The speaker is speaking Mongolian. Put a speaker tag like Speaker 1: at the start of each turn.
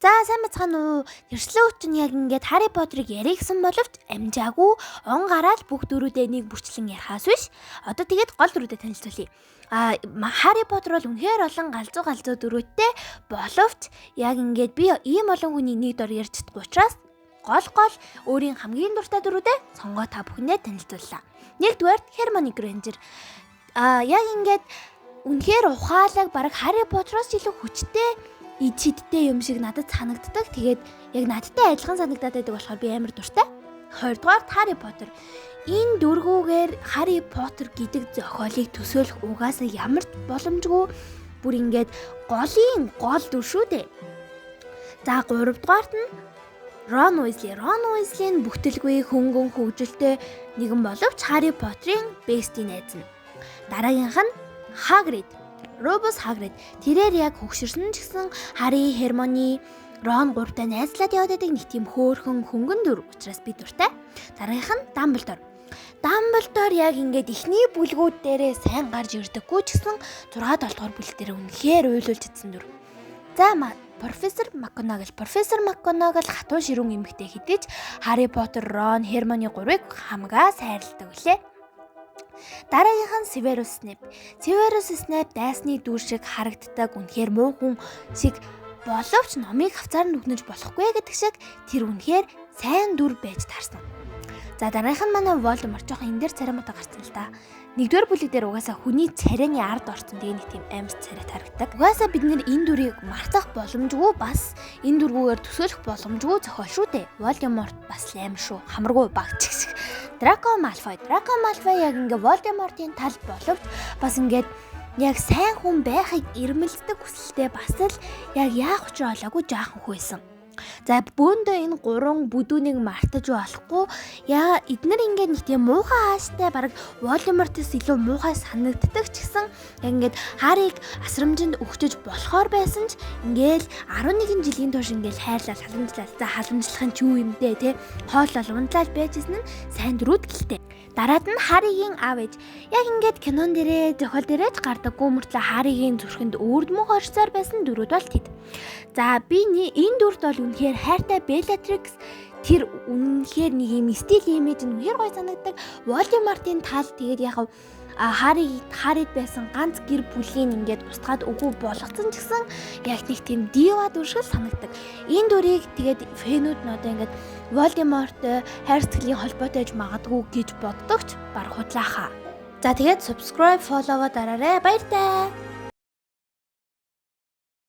Speaker 1: За, сайн бацгаана уу? Нэршлөө чинь яг ингээд Harry Potter-ыг яригсан боловч амжаагүй, он гараал бүх дөрүүдээ нэг бүрчлэн ярихаас биш. Одоо тэгээд гол дөрүүдээ танилцуулъя. А Harry Potter бол үнэхээр олон галзуу галзуу дөрүүдтэй боловч яг ингээд би ийм олон хүний нэг дор ярьж чадахгүй учраас гол гол өөрийн хамгийн дуртай дөрүүдээ сонгоо та бүхэндээ танилцууллаа. Нэгдүгээрт Hermione Granger. А яг ингээд үнэхээр ухаалаг, баг Harry Potter-оос илүү хүчтэй, ид шидтэй юм шиг надад санагддаг. Тэгээд яг надтай адилхан санагдаад байдаг болохоор би амар дуртай. Хоёрдугаар Harry Potter. Энэ дөргүүгээр Harry Potter гэдэг зохиолыг төсөөлөх угаасаа ямар ч боломжгүй, бүр ингээд голын гол дүр шүү дээ. За, гуравдугаарт нь Рон Уизли. Рон Уизли нь бүтэлгүй, хөнгөн хөгжилтэй нэгэн боловч Harry Potter-ын bestie найз нь. Дараагийнх нь Хагрид. Рубус Хагрид. Тэрээр яг хөгшөрсөн ч гэсэн Хари, Хермони, Рон гуравтай найзлаад яваад байдаг нэг тийм хөөхөн хөнгөн дүр учраас би дуртай. Дараагийнх нь Дамблдор. Дамблдор яг ингээд эхний бүлгүүд дээрээ сайн гарч ирдэггүй ч гэсэн 6 7 дугаар бүлэг дээр үнэхээр уйлуулж чадсан дүр. За, профессор Макгонагал. Профессор Макгонагал хатуу ширүүн эмэгтэй хэдий ч Харри Поттер, Рон, Хермони гурвыг хамгаа сайрладаг үлээ. Дараагийнх нь Северус Снэйп. Северус Снэйп дайсны дүр шиг харагддаг, үнэхээр муу хүн шиг боловч номыг хавцаар нь үгнэж болохгүй гэдэг шиг тэр үнэхээр сайн дүр байж таарсан. За, дараагийнх нь манай Волдеморт. Жоохон энэ дээр царай муутай гарсан л да. Нэгдүгээр бүлэг дээр угаасаа хүний царайны ард орсон, тэгээ нэг тийм амар царай харагдаг. Угаасаа бид нэр энэ дүрийг мартах боломжгүй, бас энэ дүргүүгээр төсөөлөх боломжгүй зохиол шүү дээ. Волдеморт бас л амар шүү. Хамаргүй багч гэх. Драко Малфой. Драко Малфой яг ингээ Волдемортын тал боловч бас ингээд яг сайн хүн байхыг эрмэлздэг хүсэлтэй, бас л яг яах учраа олоогүй жаахан хүйсэн. За, бөөндөө энэ гурван бүдүүнийг мартаж болохгүй. Яа, эднэр ингээд нэг тийм муухай хааштай, баг Волдемортоос илүү муухай санагддаг ч гэсэн яг ингээд Хариг асрамжинд өгчөж болохоор байсан ч ингээл 11 жилийн турш ингээл хайрлал, халамжлал, за, халамжлах нь ч юу юм дээ, те, хооллол, ундлал байжсэн нь сайн дөрүүд гэлтэй. Дараад нь Харигийн аав ээж. Яг ингээд кинон дээрээ, зохиол дээрээ ч гардаггүй мөртлөө Харигийн зүрхэнд үрдмөх орцоор байсан дөрүүд бол тэд. За, би энэ дүрд бол үнэхээр хайртай. Беллатрикс, тэр үнэхээр нэг юм стил, имиж нь үнэхээр гоё санагддаг. Волдемортын тал тэгээд яг Хари Харид байсан ганц гэр бүлийн ингээд устгаад үгүй болгоцсон ч гэсэн яг нэг тийм дива дүр шиг санагддаг. Энэ дүрийг тэгээд fan үүд нь одоо ингээд Волдеморттой хайр сэтгэлийн холбоотой гэж магадгүй гэж боддог ч баг худлаахаа. За, тэгээд subscribe, follow дараарай. Баяртай.